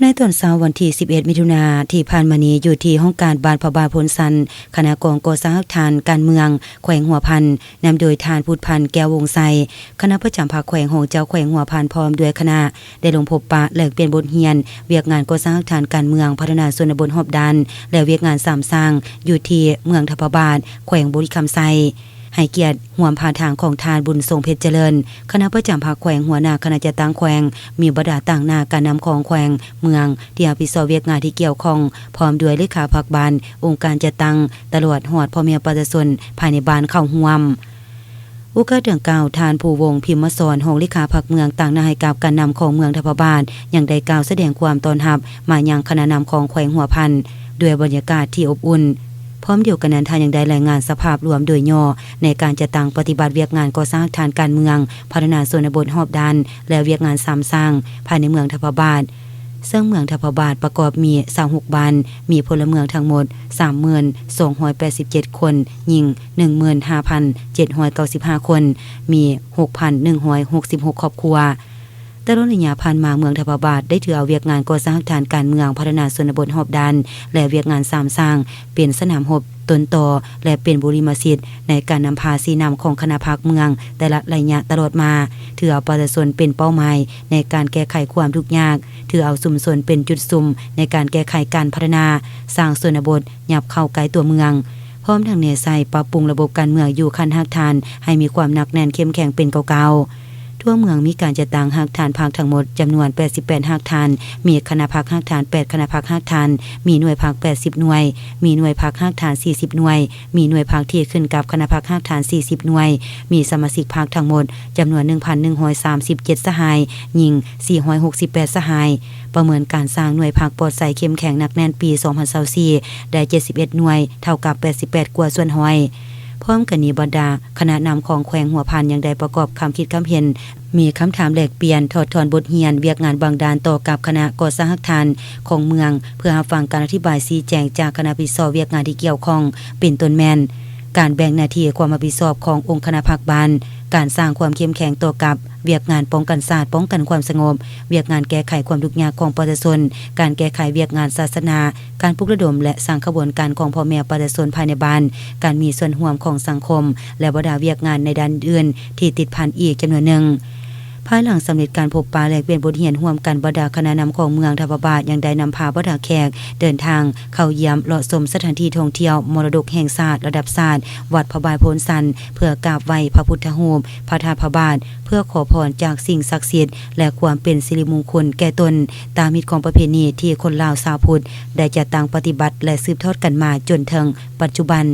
ໃນຕອນເຊົ້າວັນທີສິບເອັດ ມິຖຸນາທີ່ຜ່ານມານີ້ ຢູ່ທີ່ຫ້ອງການບ້ານພະບາດໂພນຊັນ ຄະນະກອງກໍ່ສ້າງຮາກຖານການເມືອງແຂວງຫົວພັນ ນຳໂດຍທ່ານ ພຸດພັນ ແກ້ວວົງໄຊ ຄະນະປະຈຳພັກແຂວງ, ຮອງເຈົ້າແຂວງຫົວພັນ ພ້ອມດ້ວຍຄະນະ ໄດ້ລົງພົບປະແລກປ່ຽນບົດຮຽນວຽກງານກໍ່ສ້າງຮາກຖານການເມືອງ, ພັດທະນາຊົນນະບົດຮອບດ້ານ ແລະ ວຽກງານສາມສ້າງ ຢູ່ທີ່ເມືອງທະພະບາດ ແຂວງບໍລິຄຳໄຊ. ໃຫ້ກຽດຮ່ວມຜ່ານທາງຂອງທ່ານ ບຸນສົງ ເພັດຈະເລີນ ຄະນະປະຈຳພັກແຂວງ, ຫົວໜ້າຄະນະຈັດຕັ້ງແຂວງ, ມີບັນດາຕາງໜ້າການນຳຂອງແຂວງ, ເມືອງ ທີ່ຮັບຜິດຊອບວຽກງານທີ່ກ່ຽວຂ້ອງ, ພ້ອມດ້ວຍເລຂາພັກບ້ານ, ອົງການຈັດຕັ້ງ, ຕະຫຼອດຮອດພໍ່ແມ່ປະຊາຊົນພາຍໃນບ້ານເຂົ້າຮ່ວມ. ໂອກາດດັ່ງກ່າວ, ທ່ານ ພູວົງ ພິມມະສອນ ຮອງເລຂາພັກເມືອງ ຕາງໜ້າໃຫ້ກັບການນຳຂອງເມືອງທະພະບາດ ຍັງໄດ້ກ່າວສະແດງຄວາມຕ້ອນຮັບມາຍັງຄະນະນຳຂອງແຂວງຫົວພັນ ດ້ວຍບັນຍາກາດທີ່ອົບອຸ່ນ. ພ້ອມດຽວກັນນັ້ນ, ທ່ານຍັງໄດ້ລາຍງານສະພາບລວມໂດຍຫຍໍ້ໃນການຈັດຕັ້ງປະຕິບັດວຽກງານກໍ່ສ້າງຮາກຖານການເມືອງ, ພັດທະນາຊົນນະບົດຮອບດ້ານ ແລະ ວຽກງານສາມສ້າງພາຍໃນເມືອງທະພະບາດ. ເຊິ່ງເມືອງທະພະບາດປະກອບມີຊາວຫົກບ້ານ, ມີພົນລະເມືອງທັງໝົດສາມໝື່ນສອງຮ້ອຍແປດສິບເຈັດຄົນ, ຍິງໜຶ່ງໝື່ນຫ້າພັນເຈັດຮ້ອຍເກົ້າສິບຫ້າຄົນ, ມີຫົກພັນໜຶ່ງຮ້ອຍຫົກສິບຫົກຄອບຄົວ. ຕະຫຼອດໄລຍະຜ່ານມາ, ເມືອງທະພະບາດໄດ້ຖືເອົາວຽກງານກໍ່ສ້າງຮາກຖານການເມືອງ, ພັດທະນາຊົນນະບົດຮອບດ້ານ ແລະ ວຽກງານສາມສ້າງ ເປັນສະໜາມຮົບຕົ້ນຕໍ ແລະ ເປັນບຸລິມະສິດໃນການນຳພາຊີ້ນຳຂອງຄະນະພັກເມືອງແຕ່ລະໄລຍະຕະຫຼອດມາ, ຖືເອົາປະຊາຊົນເປັນເປົ້າໝາຍໃນການແກ້ໄຂຄວາມທຸກຍາກ, ຖືເອົາຊຸມຊົນເປັນຈຸດສຸມໃນການແກ້ໄຂການພັດທະນາ, ສ້າງຊົນນະບົດ ຫຍັບເຂົ້າໃກ້ຕົວເມືອງ, ພ້ອມທັງແນໃສ່ປັບປຸງລະບົບການເມືອງຢູ່ຂັ້ນຮາກຖານໃຫ້ມີຄວາມໜັກແໜ້ນເຂັ້ມແຂງເປັນເກົ່າໆ. ທົ່ວເມືອງມີການຈັດຕັ້ງຮາກຖານພັກທັງໝົດຈຳນວນແປດສິບແປດຮາກຖານ, ມີຄະນະພັກຮາກຖານແປດຄະນະພັກຮາກຖານ, ມີໜ່ວຍພັກແປດສິບໜ່ວຍ, ມີໜ່ວຍພັກຮາກຖານສີ່ສິບໜ່ວຍ, ມີໜ່ວຍພັກທີ່ຂຶ້ນກັບຄະນະພັກຮາກຖານສີ່ສິບໜ່ວຍ, ມີສະມາຊິກພັກທັງໝົດຈຳນວນໜຶ່ງພັນໜຶ່ງຮ້ອຍສາມສິບເຈັດສະຫາຍ, ຍິງສີ່ຮ້ອຍຫົກສິບແປດສະຫາຍ. ປະເມີນການສ້າງໜ່ວຍພັກປອດໃສເຂັ້ມແຂງໜັກແໜ້ນປີສອງພັນຊາວສີ່ ໄດ້ເຈັດສິບເອັດໜ່ວຍ, ເທົ່າກັບແປດສິບແປດກວ່າສ່ວນຮ້ອຍ. ພ້ອມກັນນີ້, ບັນດາຄະນະນຳຂອງແຂວງຫົວພັນຍັງໄດ້ປະກອບຄຳຄິດຄຳເຫັນ, ມີຄຳຖາມແລກປ່ຽນ, ຖອດຖອນບົດຮຽນ, ວຽກງານບາງດ້ານຕໍ່ກັບຄະນະກໍ່ສ້າງຮາກຖານຂອງເມືອງ, ເພື່ອຮັບຟັງການອະທິບາຍຊີ້ແຈງຈາກຄະນະຮັບຜິດຊອບວຽກງານທີ່ກ່ຽວຂ້ອງ, ເປັນຕົ້ນແມ່ນ ການແບ່ງໜ້າທີ່ຄວາມຮັບຜິດຊອບຂອງອົງຄະນະພັກບ້ານ, ການສ້າງຄວາມເຂັ້ມແຂງຕໍ່ກັບວຽກງານປ້ອງກັນຊາດ, ປ້ອງກັນຄວາມສະຫງົບ, ວຽກງານແກ້ໄຂຄວາມທຸກຍາກຂອງປະຊາຊົນ, ການແກ້ໄຂວຽກງານສາສະໜາ, ການປຸກລະດົມ ແລະ ສ້າງຂະບວນການຂອງພໍ່ແມ່ປະຊາຊົນພາຍໃນບ້ານ, ການມີສ່ວນຮ່ວມຂອງສັງຄົມ ແລະ ບັນດາວຽກງານໃນດ້ານອື່ນໆ ທີ່ຕິດພັນອີກຈຳນວນໜຶ່ງ. ພາຍຫຼັງສຳເລັດການພົບປະແລກປ່ຽນບົດຮຽນຮ່ວມກັນ, ບັນດາຄະນະນຳຂອງເມືອງທະພະບາດຍັງໄດ້ນຳພາບັນດາແຂກເດີນທາງເຂົ້າຢ້ຽມເລາະຊົມສະຖານທີ່ທ່ອງທ່ຽວມໍລະດົກແຫ່ງຊາດລະດັບຊາດ ວັດພະບາດໂພນຊັນ ເພື່ອກາບໄຫວ້ພະພຸດທະຮູບ, ພະທາດພະບາດ, ເພື່ອຂໍພອນຈາກສິ່ງສັກສິດ ແລະ ຄວາມເປັນສິລິມຸງຄຸນແກ່ຕົນ, ຕາມຮີດຄອງປະເພນີທີ່ຄົນລາວຊາວພຸດໄດ້ຈັດຕັ້ງປະຕິບັດ ແລະ ສືບທອດກັນມາຈົນເຖິງປັດຈຸບັນ.